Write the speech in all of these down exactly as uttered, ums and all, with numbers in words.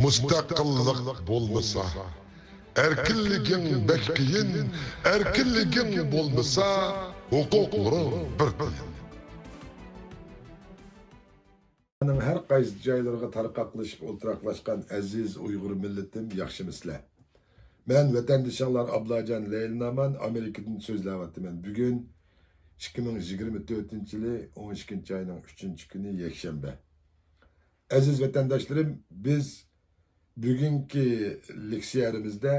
مۇستەقىللىق بولمىسا، ئەركىنلىكىڭ بەك قىيىن، ئەركىنلىكىڭ بولمىسا، ھوقۇقلىرىڭ بىر تىيىن. دۇنيانىڭ ھەر قايسى جايلىرىغا تارقاقلىشىپ ئولتۇراقلاشقان ئەزىز ئۇيغۇر مىللىتىم، ياخشىمۇسىلەر؟ مەن ۋەتەندىشىڭلار ئابلاجان لەيلىنامان ئامېرىكىدىن سۆزلەۋاتىمەن. بۈگۈن ئىككى مىڭ يىگىرمە تۆتىنچى يىلى ئون ئىككىنچى ئاينىڭ ئۈچىنچى كۈنى، يەكشەنبە. ئەزىز ۋەتەنداشلىرىم، بىز بۈگۈنكى لېكسىيەمىزدە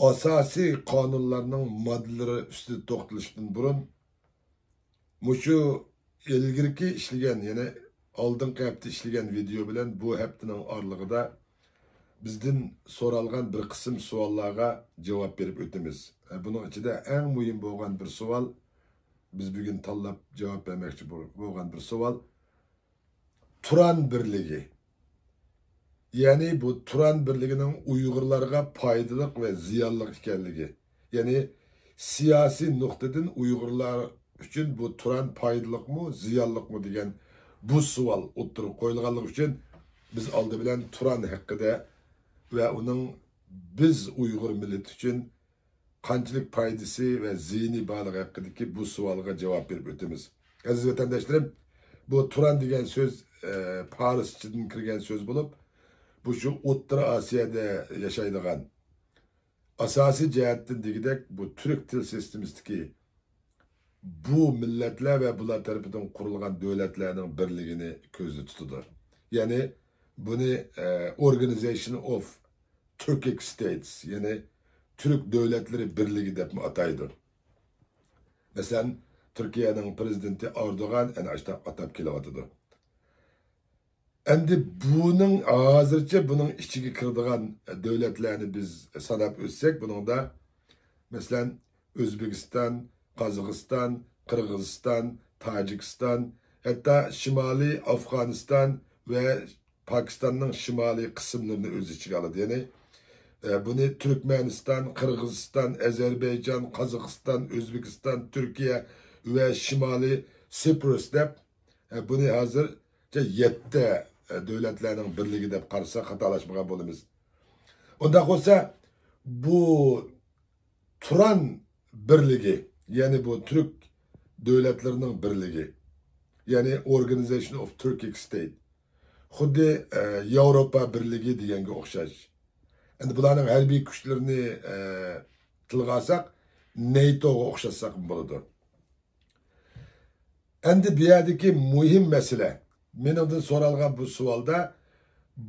ئاساسىي قانۇنلارنىڭ ماددىلىرى ئۈستىدە توختىلىشتىن بۇرۇن، مۇشۇ ئىلگىرىكى ئىشلىگەن، يەنى ئالدىنقى ھەپتە ئىشلىگەن ۋىدېئو بىلەن بۇ ھەپتىنىڭ ئارىلىقىدا بىزدىن سورالغان بىر قىسىم سوئاللارغا جاۋاب بېرىپ ئۆتىمىز. بۇنىڭ ئىچىدە ئەڭ مۇھىم بولغان بىر سوئال، بىز بۈگۈن تاللاپ جاۋاب بەرمەكچى بول-، بولغان بىر سوئال، تۇران بىرلىكى، يەنى بۇ تۇران بىرلىكىنىڭ ئۇيغۇرلارغا پايدىلىق ۋە زىيانلىق ئىكەنلىكى، يەنى سىياسىي نۇقتىدىن ئۇيغۇرلار ئۈچۈن بۇ تۇران پايدىلىقمۇ، زىيانلىقمۇ دېگەن بۇ سوئال ئوتتۇرىغا قويۇلغانلىقى ئۈچۈن، بىز ئالدى بىلەن تۇران ھەققىدە ۋە ئۇنىڭ بىز ئۇيغۇر مىللىتى ئۈچۈن قانچىلىك پايدىسى ۋە زىيىنى بارلىقى ھەققىدىكى بۇ سوئالغا جاۋاب بېرىپ ئۆتىمىز. ئەزىز ۋەتەنداشلىرىم، بۇ تۇران دېگەن سۆز، ئە، پارسچىدىن كىرگەن سۆز بولۇپ، بۇ شۇ ئوتتۇرا ئاسىيادا ياشايدىغان، ئاساسىي جەھەتتىن دېگۈدەك بۇ تۈرك تىل سىستېمىسىدىكى بۇ مىللەتلەر ۋە بۇلار تەرىپىدىن قۇرۇلغان دۆلەتلەرنىڭ بىرلىكىنى كۆزدە تۇتىدۇ. يەنى بۇنى، ئە، Organization of Turkic States، يەنى تۈرك دۆلەتلىرى بىرلىكى دەپمۇ ئاتايدۇ. مەسىلەن، تۈركىيەنىڭ پىرېزىدېنتى ئەردوغان ئەنە ئاشۇنداق ئاتاپ كېلىۋاتىدۇ. ئەمدى بۇنىڭ ھازىرچە بۇنىڭ ئىچىگە كىرىدىغان دۆلەتلەرنى بىز ساناپ ئۆتسەك، بۇنىڭدا، مەسىلەن، ئۆزبېكىستان، قازاقىستان، قىرغىزىستان، تاجىكىستان، ھەتتا شىمالىي ئافغانىستان ۋە پاكىستاننىڭ شىمالىي قىسىملىرىنى ئۆز ئىچىگە ئالىدۇ. يەنى، ئە، بۇنى تۈركمەنىستان، قىرغىزىستان، ئەزەربەيجان، قازاقىستان، ئۆزبېكىستان، تۈركىيە ۋە شىمالىي سىپرۇس دەپ، ئە، بۇنى ھازىرچە يەتتە، ئە، دۆلەتلەرنىڭ بىرلىكى دەپ قارىساق خاتالاشمىغان بولىمىز. ئۇنداق بولسا، بۇ تۇران بىرلىكى، يەنى بۇ تۈرك دۆلەتلىرىنىڭ بىرلىكى، يەنى Organization of Turkic State، خۇددى، ئە، ياۋروپا بىرلىكى دېگەنگە ئوخشاش. ئەمدى بۇلارنىڭ ھەربىي كۈچلىرىنى، ئە، تىلغا ئالساق، نېيتوغا ئوخشاتساقمۇ بولىدۇ. ئەمدى بۇ يەردىكى مۇھىم مەسىلە، مېنىڭدىن سورالغان بۇ سوئالدا،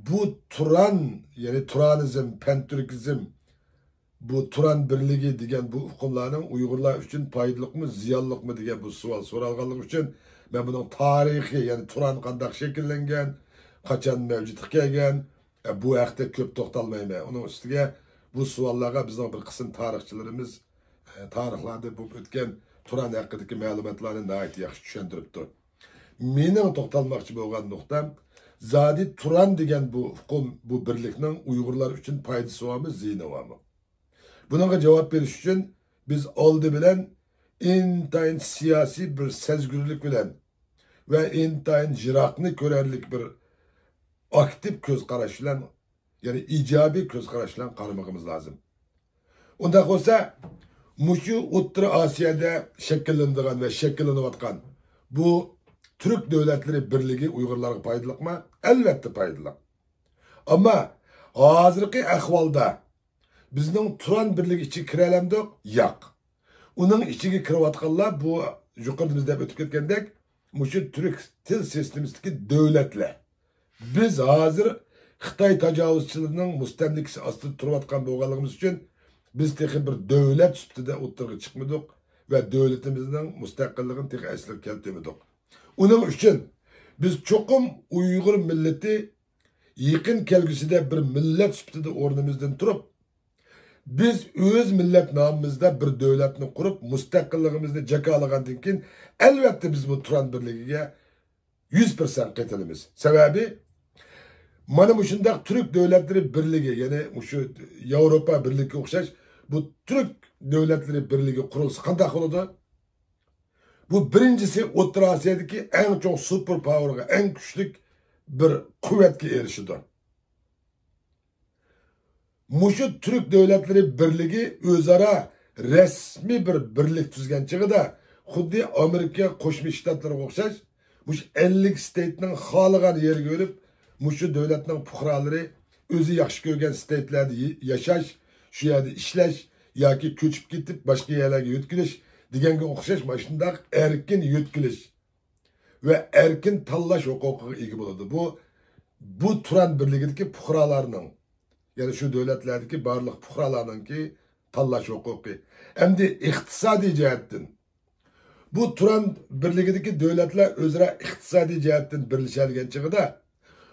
بۇ تۇران، يەنى تۇرانىزم، پەنتۈركىزم، بۇ تۇران بىرلىكى دېگەن بۇ ئۇقۇملارنىڭ ئۇيغۇرلار ئۈچۈن پايدىلىقمۇ، زىيانلىقمۇ دېگەن بۇ سوئال سورالغانلىقى ئۈچۈن، مەن بۇنىڭ تارىخى، يەنى تۇران قانداق شەكىللەنگەن، قاچان مەۋجۇتقا كەلگەن، ئە، بۇ ھەقتە كۆپ توختالمايمەن. ئۇنىڭ ئۈستىگە بۇ سوئاللارغا بىزنىڭ بىر قىسىم تارىخچىلىرىمىز، ئە، تارىخلاردا بولۇپ ئۆتكەن تۇران ھەققىدىكى مەلۇماتلارنى ناھايىتى ياخشى چۈشەندۈرۈپتۇ. مېنىڭ توختالماقچى بولغان نۇقتام، زادى تۇران دېگەن بۇ ئۇقۇم، بۇ بىرلىكنىڭ ئۇيغۇرلار ئۈچۈن پايدىسى بارمۇ، زىيىنى بارمۇ؟ بۇنىڭغا جاۋاب بېرىش ئۈچۈن بىز ئالدى بىلەن ئىنتايىن سىياسىي بىر سەزگۈرلۈك بىلەن ۋە ئىنتايىن يىراقنى كۆرەرلىك بىر ئاكتىپ كۆز قاراش بىلەن، يەنى ئىجابىي كۆز قاراش بىلەن قارىمىقىمىز لازىم. ئۇنداق بولسا، مۇشۇ ئوتتۇرا ئاسىيادا شەكىللىنىدىغان ۋە شەكىللىنىۋاتقان بۇ تۈرك دۆلەتلىرى بىرلىكى ئۇيغۇرلارغا پايدىلىقمۇ؟ ئەلۋەتتە پايدىلىق. ئەمما ھازىرقى ئەھۋالدا بىزنىڭ تۇران بىرلىكى ئىچىگە كىرەلەمدۇق؟ ياق. ئۇنىڭ ئىچىگە كىرىۋاتقانلار بۇ يۇقىرىدا بىز دەپ ئۆتۈپ كەتكەندەك، مۇشۇ تۈرك تىل سىستېمىسىدىكى دۆلەتلەر. بىز ھازىر خىتاي تاجاۋۇزچىلىرىنىڭ مۇستەملىكىسى ئاستىدا تۇرۇۋاتقان بولغانلىقىمىز ئۈچۈن، بىز تېخى بىر دۆلەت سۈپىتىدە ئوتتۇرىغا چىقمىدۇق ۋە دۆلىتىمىزنىڭ مۇستەقىللىقىنى تېخى ئەسلىگە كەلتۈرمىدۇق. ئۇنىڭ ئۈچۈن بىز چوقۇم ئۇيغۇر مىللىتى يېقىن كەلگۈسىدە بىر مىللەت سۈپىتىدە ئورنىمىزدىن تۇرۇپ، بىز ئۆز مىللەت نامىمىزدا بىر دۆلەتنى قۇرۇپ، مۇستەقىللىقىمىزنى جاكارلىغاندىن كېيىن، ئەلۋەتتە، بىز بۇ تۇران بىرلىكىگە يۈز پىرسەنت قېتىلىمىز. سەۋەبى، مانا مۇشۇنداق تۈرك دۆلەتلىرى بىرلىكى، يەنى مۇشۇ ياۋروپا بىرلىكىگە ئوخشاش بۇ تۈرك دۆلەتلىرى بىرلىكى قۇرۇلسا قانداق بولىدۇ؟ بۇ بىرىنچىسى ئوتتۇرا ئاسىيادىكى ئەڭ چوڭ سۇپېر پاۋېرغا، ئەڭ كۈچلۈك بىر قۇۋۋەتكە ئېرىشىدۇ. مۇشۇ تۈرك دۆلەتلىرى بىرلىكى ئۆزئارا رەسمىي بىر بىرلىك تۈزگەن چېغىدا، خۇددى ئامېرىكا قوشما شتاتلىرىغا ئوخشاش، مۇشۇ ئەللىك ستېيتنىڭ خالىغان يېرىگە بېرىپ، مۇشۇ دۆلەتنىڭ پۇقرالىرى ئۆزى ياخشى كۆرگەن ستېيتلەردە ياشاش، شۇ يەردە ئىشلەش ياكى كۆچۈپ كېتىپ باشقا يەرلەرگە يۆتكىلىش دېگەنگە ئوخشاش مانا شۇنداق ئەركىن يۆتكىلىش ۋە ئەركىن تاللاش ھوقۇقىغا ئىگە بولىدۇ. بۇ، بۇ تۇران بىرلىكىدىكى پۇقرالارنىڭ، يەنى شۇ دۆلەتلەردىكى بارلىق پۇقرالارنىڭكى تاللاش ھوقۇقى. ئەمدى ئىقتىسادىي جەھەتتىن، بۇ تۇران بىرلىكىدىكى دۆلەتلەر ئۆزئارا ئىقتىسادىي جەھەتتىن بىرلىشەلىگەن چېغىدا،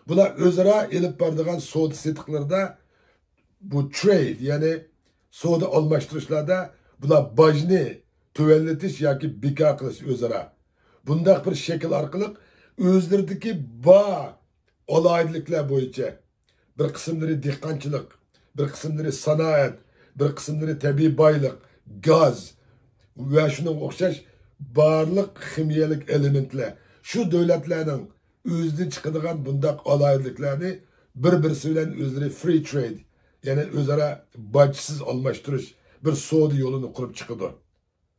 بۇلار ئۆزئارا ئېلىپ بارىدىغان سودا سېتىقلىرىدا، بۇ ترېيد، يەنى سودا ئالماشتۇرۇشلاردا بۇلار باجنى تۆۋەنلىتىش ياكى بىكار قىلىش ئۆزئارا بۇنداق بىر شەكىل ئارقىلىق ئۆزلىرىدىكى بار ئالاھىدىلىكلەر بويىچە، بىر قىسىملىرى دېھقانچىلىق، بىر قىسىملىرى سانائەت، بىر قىسىملىرى تەبىئىي بايلىق، گاز ۋە شۇنىڭغا ئوخشاش بارلىق خىمىيەلىك ئېلېمېنتلەر، شۇ دۆلەتلەرنىڭ ئۆزىدىن چىقىدىغان بۇنداق ئالاھىدىلىكلەرنى بىر-بىرسى بىلەن ئۆزلىرى فرى ترېيد، يەنى ئۆزئارا باجسىز ئالماشتۇرۇش بىر سودا يولىنى قۇرۇپ چىقىدۇ.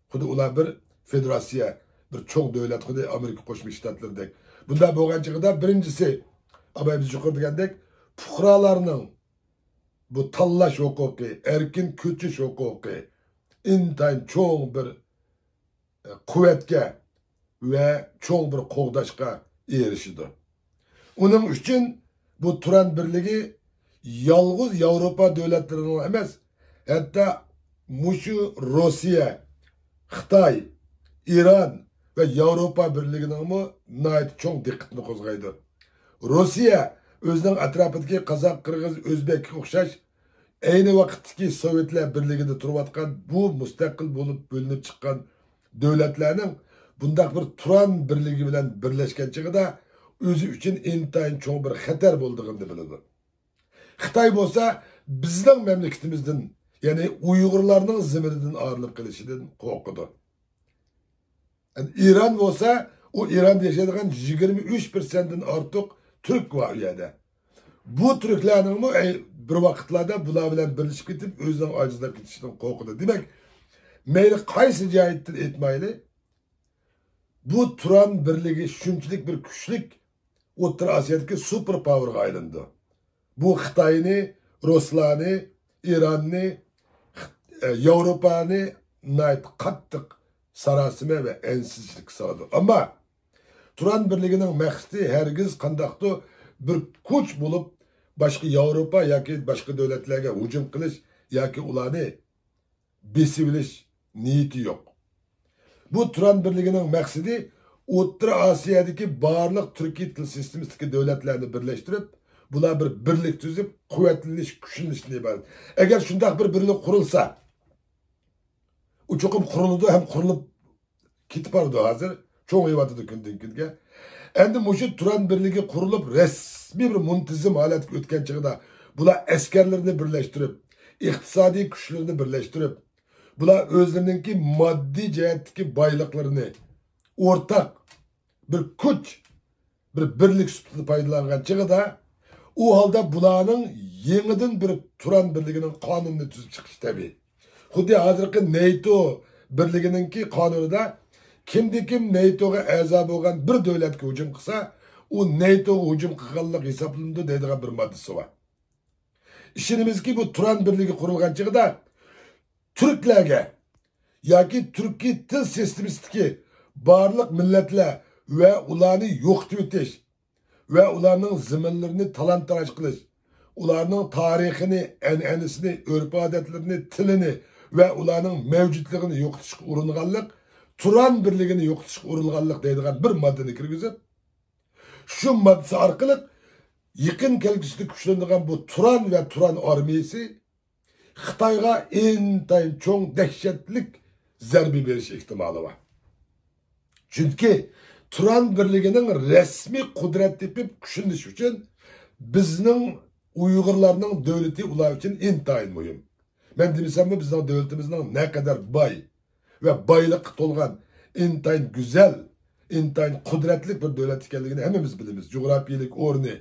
خۇددى ئۇلار بىر فېدېراتسىيە، بىر چوڭ دۆلەت، خۇددى ئامېرىكا قوشما شتاتلىرىدەك. بۇنداق بولغان چېغىدا، بىرىنچىسى، ئابايىمىز يۇقىرىدا دېگەندەك، پۇقرالارنىڭ بۇ تاللاش ھوقۇقى، ئەركىن كۆچۈش ھوقۇقى ئىنتايىن چوڭ بىر، ئە، قۇۋۋەتكە ۋە چوڭ بىر قوغداشقا ئېرىشىدۇ. ئۇنىڭ ئۈچۈن بۇ تۇران بىرلىكى يالغۇز ياۋروپا دۆلەتلىرىنىڭ ئەمەس، ھەتتا مۇشۇ روسىيە، خىتاي، ئىران ۋە ياۋروپا بىرلىكىنىڭمۇ ناھايىتى چوڭ دىققىتىنى قوزغايدۇ. روسىيە ئۆزىنىڭ ئەتراپىدىكى قازاق، قىرغىز، ئۆزبەككە ئوخشاش ئەينى ۋاقىتتىكى سوۋېتلەر بىرلىكىدە تۇرۇۋاتقان بۇ مۇستەقىل بولۇپ بۆلۈنۈپ چىققان دۆلەتلەرنىڭ بۇنداق بىر تۇران بىرلىكى بىلەن بىرلەشكەن چېغىدا ئۆزى ئۈچۈن ئىنتايىن چوڭ بىر خەتەر بولىدىغىنىنى بىلىدۇ. خىتاي بولسا بىزنىڭ مەملىكىتىمىزدىن، يەنى ئۇيغۇرلارنىڭ زېمىنىدىن ئايرىلىپ قېلىشىدىن قورقىدۇ. ئىران بولسا، ئۇ ئىراندا ياشايدىغان يىگىرمە ئۈچ پىرسەنتتىن ئارتۇق تۈرك بار ئۇ يەردە. بۇ تۈركلەرنىڭمۇ، ئەي، بىر ۋاقىتلاردا بۇلار بىلەن بىرلىشىپ كېتىپ، ئۆزىنىڭ ئاجىزلاپ كېتىشىدىن قورقىدۇ. دېمەك، مەيلى قايسى جەھەتتىن ئېيتمايلى، بۇ تۇران بىرلىكى شۇنچىلىك بىر كۈچلۈك، ئوتتۇرا ئاسىيادىكى سۇپېر پاۋېرغا ئايلىنىدۇ. بۇ خىتاينى، رۇسلارنى، ئىراننى، خىت-، ئە، ياۋروپانى ناھايىتى قاتتىق ساراسىمە ۋە ئەنسىزلىككە سالىدۇ. ئەمما تۇران بىرلىكىنىڭ مەقسىتى ھەرگىز قانداقتۇر بىر كۈچ بولۇپ، باشقا ياۋروپا ياكى باشقا دۆلەتلەرگە ھۇجۇم قىلىش ياكى ئۇلارنى بېسىۋېلىش نىيىتى يوق. بۇ تۇران بىرلىكىنىڭ مەقسىتى ئوتتۇرا ئاسىيادىكى بارلىق تۈركىي تىل سىستېمىسىدىكى دۆلەتلەرنى بىرلەشتۈرۈپ، بۇلار بىر بىرلىك تۈزۈپ، قۇۋۋەتلىنىش، كۈچلىنىشتىن ئىبارەت. ئەگەر شۇنداق بىر بىرلىك قۇرۇلسا، ئۇ چوقۇم قۇرۇلىدۇ ھەم قۇرۇلۇپ كېتىپ بارىدۇ ھازىر. چوڭىيىۋاتىدۇ كۈندىن كۈنگە. ئەمدى مۇشۇ تۇران بىرلىكى قۇرۇلۇپ، رەسمىي بىر مۇنتىزىم ھالەتكە ئۆتكەن چېغىدا، بۇلار ئەسكەرلىرىنى بىرلەشتۈرۈپ، ئىقتىسادىي كۈچلىرىنى بىرلەشتۈرۈپ، بۇلار ئۆزلىرىنىڭكى ماددىي جەھەتتىكى بايلىقلىرىنى ئورتاق بىر كۈچ، بىر بىرلىك سۈپىتىدە پايدىلانغان چېغىدا، ئۇ ھالدا بۇلارنىڭ يېڭىدىن بىر تۇران بىرلىكىنىڭ قانۇنىنى تۈزۈپ چىقىشى تەبىئىي. خۇددى ھازىرقى نەيتو بىرلىكىنىڭكى قانۇنىدا كىمدە كىم نەيتوغا ئەزا بولغان بىر دۆلەتكە ھۇجۇم قىلسا، ئۇ نەيتوغا ھۇجۇم قىلغانلىق ھېسابلىنىدۇ دەيدىغان بىر ماددىسى بار. ئىشىنىمىزكى، بۇ تۇران بىرلىكى قۇرۇلغان چېغىدا تۈركلەرگە ياكى تۈركىي تىل سىستېمىسىدىكى بارلىق مىللەتلەر ۋە ئۇلارنى يوقىتىۋېتىش ۋە ئۇلارنىڭ زېمىنلىرىنى تالان-تاراج قىلىش، ئۇلارنىڭ تارىخىنى، ئەنئەنىسىنى، ئۆرپ-ئادەتلىرىنى، تىلىنى ۋە ئۇلارنىڭ مەۋجۇتلۇقىنى يوقىتىشقا ئۇرۇنغانلىق، تۇران بىرلىكىنى يوقىتىشقا ئۇرۇنغانلىق دەيدىغان بىر ماددىنى كىرگۈزۈپ، شۇ ماددىسى ئارقىلىق يېقىن كەلگۈسىدە كۈچلىنىدىغان بۇ تۇران ۋە تۇران ئارمىيىسى خىتايغا ئىنتايىن چوڭ، دەھشەتلىك زەربە بېرىش ئېھتىمالى بار. چۈنكى تۇران بىرلىكىنىڭ رەسمىي قۇدرەت تېپىپ كۈچلىنىشى ئۈچۈن بىزنىڭ ئۇيغۇرلارنىڭ دۆلىتى ئۇلار ئۈچۈن ئىنتايىن مۇھىم. مەن دېمىسەممۇ، بىزنىڭ دۆلىتىمىزنىڭ نەقەدەر باي ۋە بايلىققا تولغان، ئىنتايىن گۈزەل، ئىنتايىن قۇدرەتلىك بىر دۆلەت ئىكەنلىكىنى ھەممىمىز بىلىمىز. جۇغراپىيىلىك ئورنى،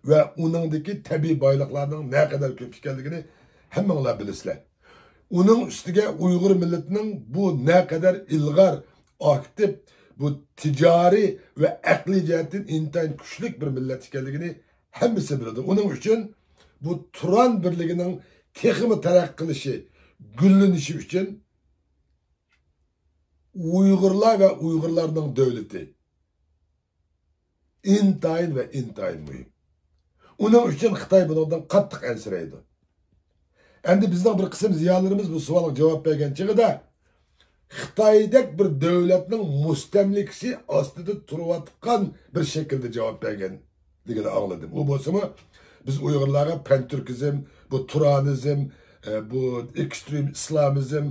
ۋە ئۇنىڭدىكى تەبىئىي بايلىقلارنىڭ نەقەدەر كۆپ ئىكەنلىكىنى ھەممىڭلار بىلىسىلەر. ئۇنىڭ ئۈستىگە ئۇيغۇر مىللىتىنىڭ بۇ نەقەدەر ئىلغار، ئاكتىپ، بۇ تىجارىي ۋە ئەقلىي جەھەتتىن ئىنتايىن كۈچلۈك بىر مىللەت ئىكەنلىكىنى ھەممىسى بىلىدۇ. ئۇنىڭ ئۈچۈن بۇ تۇران بىرلىكىنىڭ تېخىمۇ تەرەققىي قىلىشى، گۈللىنىشى ئۈچۈن ئۇيغۇرلار ۋە ئۇيغۇرلارنىڭ دۆلىتى ئىنتايىن ۋە ئىنتايىن مۇھىم. ئۇنىڭ ئۈچۈن خىتاي بۇنىڭدىن قاتتىق ئەنسىرەيدۇ. ئەمدى بىزنىڭ بىر قىسىم زىيالىيلىرىمىز بۇ سوئالغا جاۋاب بەرگەن چېغىدا، خىتايدەك بىر دۆلەتنىڭ مۇستەملىكىسى ئاستىدا تۇرۇۋاتقان بىر شەكىلدە جاۋاب بەرگەنلىكىنى ئاڭلىدىم. ئۇ بولسىمۇ، بىز ئۇيغۇرلارغا پەنتۈركىزم، بۇ تۇرانىزم، ئە، بۇ ئېكسترېم ئىسلامىزم،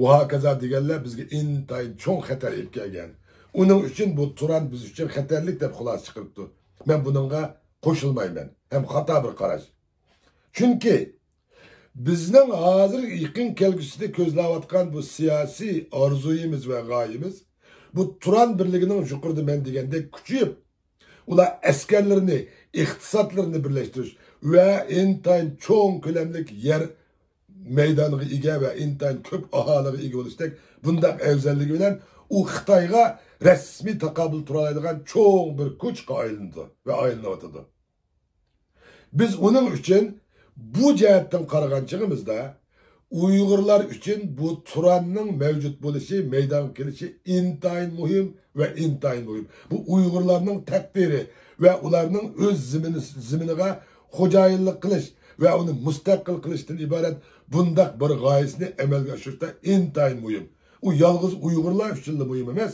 ۋە ھاكازا دېگەنلەر بىزگە ئىنتايىن چوڭ خەتەر ئېلىپ كەلگەن. ئۇنىڭ ئۈچۈن بۇ تۇران بىز ئۈچۈن خەتەرلىك دەپ خۇلاسە چىقىرىپتۇ. مەن بۇنىڭغا قوشۇلمايمەن. ھەم خاتا بىر قاراش. چۈنكى بىزنىڭ ھازىر يېقىن كەلگۈسىدە كۆزلەۋاتقان بۇ سىياسىي ئارزۇيىمىز ۋە غايىمىز، بۇ تۇران بىرلىكىنىڭ يۇقىرىدا مەن دېگەندەك كۈچىيىپ، ئۇلار ئەسكەرلىرىنى، ئىقتىسادلىرىنى بىرلەشتۈرۈش ۋە ئىنتايىن چوڭ كۆلەملىك يەر مەيدانىغا ئىگە ۋە ئىنتايىن كۆپ ئاھالىگە ئىگە بولۇشتەك بۇنداق ئەۋزەللىكى بىلەن ئۇ خىتايغا رەسمىي تاقابىل تۇرالايدىغان چوڭ بىر كۈچكە ئايلىنىدۇ ۋە ئايلىنىۋاتىدۇ. بىز ئۇنىڭ ئۈچۈن بۇ جەھەتتىن قارىغان چېغىمىزدا، ئۇيغۇرلار ئۈچۈن بۇ تۇراننىڭ مەۋجۇت بولۇشى، مەيدانغا كېلىشى ئىنتايىن مۇھىم ۋە ئىنتايىن مۇھىم. بۇ ئۇيغۇرلارنىڭ تەقدىرى ۋە ئۇلارنىڭ ئۆز زېمىنى، زېمىنىغا خوجايىنلىق قىلىش ۋە ئۇنى مۇستەقىل قىلىشتىن ئىبارەت بۇنداق بىر غايىسىنى ئەمەلگە ئاشۇرۇشتا ئىنتايىن مۇھىم. ئۇ يالغۇز ئۇيغۇرلار ئۈچۈنلا مۇھىم ئەمەس.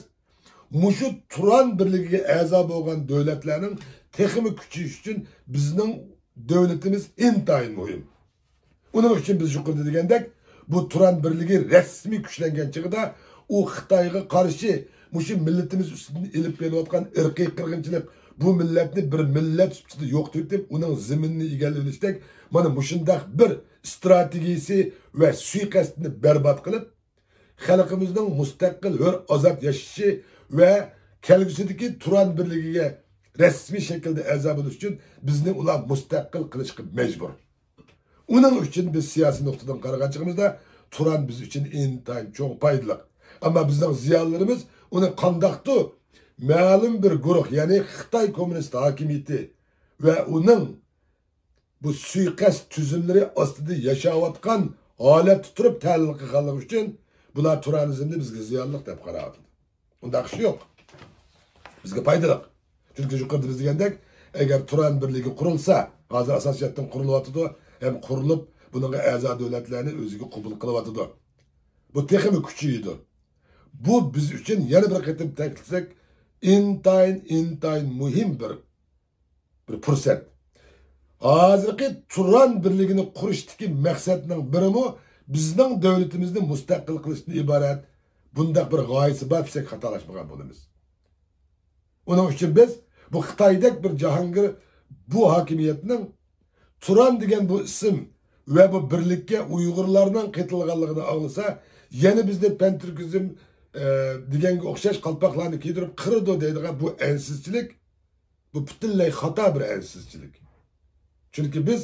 مۇشۇ تۇران بىرلىكىگە ئەزا بولغان دۆلەتلەرنىڭ تېخىمۇ كۈچىيىشى ئۈچۈن بىزنىڭ دۆلىتىمىز ئىنتايىن مۇھىم. ئۇنىڭ ئۈچۈن بىز يۇقىرىدا دېگەندەك، بۇ تۇران بىرلىكى رەسمىي كۈچلەنگەن چېغىدا، ئۇ خىتايغا قارشى مۇشۇ مىللىتىمىز ئۈستىدىن ئېلىپ بېرىلىۋاتقان ئىرقىي قىرغىنچىلىق، بۇ مىللەتنى بىر مىللەت سۈپىتىدە يوقىتىۋېتىپ، ئۇنىڭ زېمىنىنى ئىگىلىۋېلىشتەك، مانا مۇشۇنداق بىر ئىستراتېگىيىسى ۋە سۇيىقەستىنى بەربات قىلىپ، خەلقىمىزنىڭ مۇستەقىل، ھۆر، ئازاد ياشىشى ۋە كەلگۈسىدىكى تۇران بىرلىكىگە رەسمىي شەكىلدە ئەزا بولۇش ئۈچۈن بىزنى ئۇلار مۇستەقىل قىلىشقا مەجبۇر. ئۇنىڭ ئۈچۈن بىز سىياسىي نۇقتىدىن قارىغان چېغىمىزدا تۇران بىز ئۈچۈن ئىنتايىن چوڭ پايدىلىق. ئەمما بىزنىڭ زىيالىيلىرىمىز ئۇنى قانداقتۇ مەلۇم بىر گۇرۇھ، يەنى خىتاي كوممۇنىست ھاكىمىيىتى ۋە ئۇنىڭ بۇ سۇيىقەست تۈزۈملىرى ئاستىدا ياشاۋاتقان ھالەتتە تۇرۇپ تەھلىل قىلغانلىقى ئۈچۈن بۇلار تۇرانىزمنى بىزگە زىيانلىق دەپ قاراۋاتىدۇ. ئۇنداق ئىش يوق. بىزگە پايدىلىق. چۈنكى يۇقىرىدا بىز دېگەندەك، ئەگەر تۇران بىرلىكى قۇرۇلسا، ھازىر ئاساسىي جەھەتتىن قۇرۇلۇۋاتىدۇ، ھەم قۇرۇلۇپ، بۇنىڭغا ئەزا دۆلەتلەرنى ئۆزىگە قوبۇل قىلىۋاتىدۇ. بۇ تېخىمۇ كۈچىيىدۇ. بۇ بىز ئۈچۈن يەنە بىر قېتىم تەكىتلىسەك، ئىنتايىن، ئىنتايىن مۇھىم بىر بىر پۇرسەت. ھازىرقى تۇران بىرلىكىنى قۇرۇشتىكى مەقسەتنىڭ بىرىمۇ بىزنىڭ دۆلىتىمىزنى مۇستەقىل قىلىشتىن ئىبارەت بۇنداق بىر غايىسى بار دېسەك خاتالاشمىغان بولىمىز. ئۇنىڭ ئۈچۈن بىز بۇ خىتايدەك بىر جاھانگىر بۇ ھاكىمىيەتنىڭ تۇران دېگەن بۇ ئىسىم ۋە بۇ بىرلىككە ئۇيغۇرلارنىڭ قېتىلغانلىقىنى ئاڭلىسا، يەنە بىزنى پەنتۈركىزم، ئە، دېگەنگە ئوخشاش قالپاقلارنى كىيدۈرۈپ قىرىدۇ دەيدىغان بۇ ئەنسىزچىلىك، بۇ پۈتۈنلەي خاتا بىر ئەنسىزچىلىك. چۈنكى بىز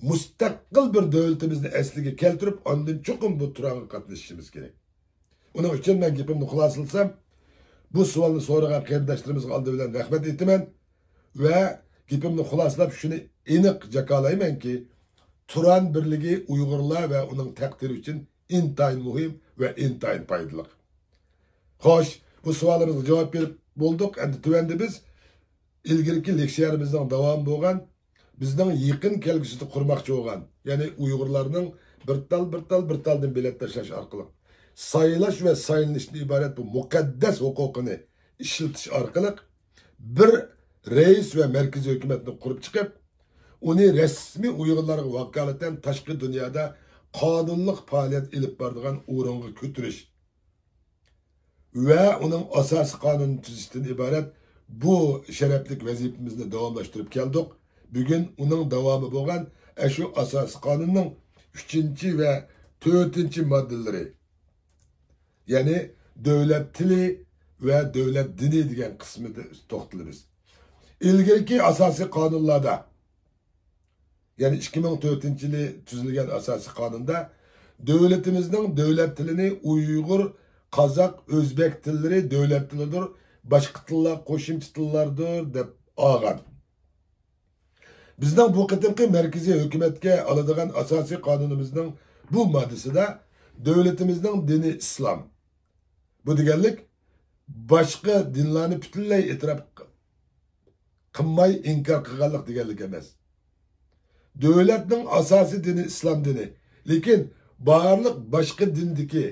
مۇستەقىل بىر دۆلىتىمىزنى ئەسلىگە كەلتۈرۈپ، ئاندىن چوقۇم بۇ تۇرانغا قاتنىشىشىمىز كېرەك. ئۇنىڭ ئۈچۈن مەن گېپىمنى خۇلاسىلىسام، بۇ سوئالنى سورىغان قېرىنداشلىرىمىزغا ئالدى بىلەن رەھمەت ئېيتىمەن ۋە گېپىمنى خۇلاسىلاپ شۇنى ئېنىق جاكارلايمەنكى، تۇران بىرلىكى ئۇيغۇرلار ۋە ئۇنىڭ تەقدىرى ئۈچۈن ئىنتايىن مۇھىم ۋە ئىنتايىن پايدىلىق. خوش، بۇ سوئالىمىزغا جاۋاب بېرىپ بولدۇق. ئەمدى تۆۋەندە بىز ئىلگىرىكى لېكسىيەلىرىمىزنىڭ داۋامى بولغان، بىزنىڭ يېقىن كەلگۈسىدە قۇرماقچى بولغان، يەنى ئۇيغۇرلارنىڭ بىر تال، بىر تال، بىر تالدىن بېلەت تاشلاش ئارقىلىق سايلاش ۋە سايلىنىشتىن ئىبارەت بۇ مۇقەددەس ھوقۇقىنى ئىشلىتىش ئارقىلىق بىر رەئىس ۋە مەركىزىي ھۆكۈمەتنى قۇرۇپ چىقىپ، ئۇنى رەسمىي ئۇيغۇرلارغا ۋاكالىتەن تاشقى دۇنيادا قانۇنلۇق پائالىيەت ئېلىپ بارىدىغان ئورۇنغا كۆتۈرۈش ۋە ئۇنىڭ ئاساسىي قانۇنىنى تۈزۈشتىن ئىبارەت بۇ شەرەپلىك ۋەزىپىمىزنى داۋاملاشتۇرۇپ كەلدۇق. بۈگۈن ئۇنىڭ داۋامى بولغان ئەشۇ ئاساسىي قانۇننىڭ ئۈچىنچى ۋە تۆتىنچى ماددىلىرى، يەنى دۆلەت تىلى ۋە دۆلەت دىنى دېگەن قىسمىدا توختىلىمىز. ئىلگىرىكى ئاساسىي قانۇنلاردا يەنى ئىككى مىڭ تۆتىنچى يىلى تۈزۈلگەن ئاساسىي قانۇندا دۆلىتىمىزنىڭ دۆلەت تىلىنى ئۇيغۇر، قازاق، ئۆزبەك تىللىرى دۆلەت تىلىدۇر، باشقا تىللار قوشۇمچە تىللاردۇر دەپ ئالغان. بىزنىڭ بۇ قېتىمقى مەركىزىي ھۆكۈمەتكە ئالىدىغان ئاساسىي قانۇنىمىزنىڭ بۇ ماددىسىدا دۆلىتىمىزنىڭ دىنى ئىسلام. بۇ دېگەنلىك باشقا دىنلارنى پۈتۈنلەي ئېتىراپ قىلماي ئىنكار قىلغانلىق دېگەنلىك ئەمەس. دۆلەتنىڭ ئاساسىي دىنى ئىسلام دىنى. لېكىن بارلىق باشقا دىندىكى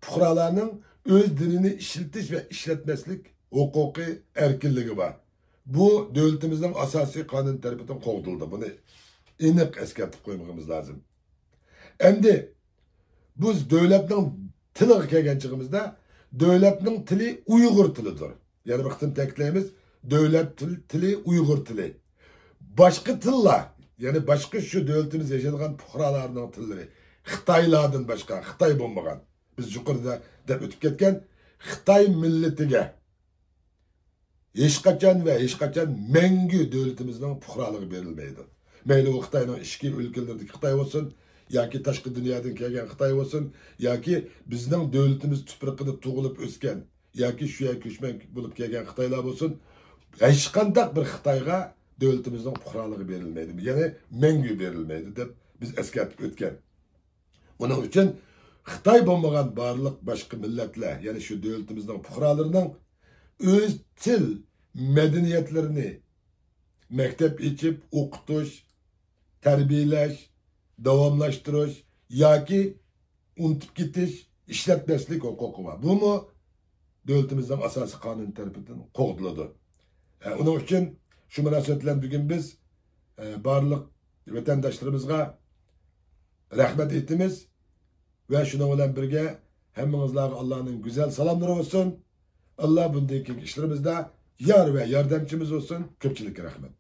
پۇقرالارنىڭ ئۆز دىنىنى ئىشلىتىش ۋە ئىشلەتمەسلىك ھوقۇقى، ئەركىنلىكى بار. بۇ دۆلىتىمىزنىڭ ئاساسىي قانۇن تەرىپىدىن قوغدىلىدۇ. بۇنى ئېنىق ئەسكەرتىپ قويمىغىمىز لازىم. ئەمدى بىز دۆلەتنىڭ تىلىغا كەلگەن چېغىمىزدا، دۆلەتنىڭ تىلى ئۇيغۇر تىلىدۇر. يەنە بىر قېتىم تەكىتلەيمىز، دۆلەت تىل-، تىلى ئۇيغۇر تىلى. باشقا تىللار، يەنى باشقا شۇ دۆلىتىمىز ياشايدىغان پۇقرالارنىڭ تىللىرى، خىتايلاردىن باشقا، خىتاي بولمىغان، بىز يۇقىرىدا دەپ ئۆتۈپ كەتكەن خىتاي مىللىتىگە ھېچقاچان ۋە ھېچقاچان مەڭگۈ دۆلىتىمىزنىڭ پۇقرالىقى بېرىلمەيدۇ. مەيلى ئۇ خىتاينىڭ ئىچكى ئۆلكىلىرىدىكى خىتاي بولسۇن، ياكى تاشقى دۇنيادىن كەلگەن خىتاي بولسۇن، ياكى بىزنىڭ دۆلىتىمىز تۇپرىقىدا تۇغۇلۇپ ئۆسكەن ياكى شۇ يەرگە كۆچمەن بولۇپ كەلگەن خىتايلار بولسۇن، ھېچقانداق بىر خىتايغا دۆلىتىمىزنىڭ پۇقرالىقى بېرىلمەيدۇ، يەنى مەڭگۈ بېرىلمەيدۇ دەپ بىز ئەسكەرتىپ ئۆتكەن. ئۇنىڭ ئۈچۈن خىتاي بولمىغان بارلىق باشقا مىللەتلەر، يەنى شۇ دۆلىتىمىزنىڭ پۇقرالىرىنىڭ ئۆز تىل مەدەنىيەتلىرىنى مەكتەپ ئېچىپ ئوقۇتۇش، تەربىيەلەش، داۋاملاشتۇرۇش ياكى ئۇنتۇپ كېتىش، ئىشلەتمەسلىك ھوقۇقى بار. بۇمۇ دۆلىتىمىزنىڭ ئاساسىي قانۇنى تەرىپىدىن قوغدىلىدۇ. ئە، ئۇنىڭ ئۈچۈن شۇ مۇناسىۋەت بىلەن بۈگۈن بىز، ئە، بارلىق ۋەتەنداشلىرىمىزغا رەھمەت ئېيتىمىز ۋە شۇنىڭ بىلەن بىرگە ھەممىڭىزلارغا ئاللانىڭ گۈزەل سالاملىرى بولسۇن. ئاللا بۇندىن كېيىنكى ئىشلىرىمىزدا يار ۋە ياردەمچىمىز بولسۇن. كۆپچىلىككە رەھمەت.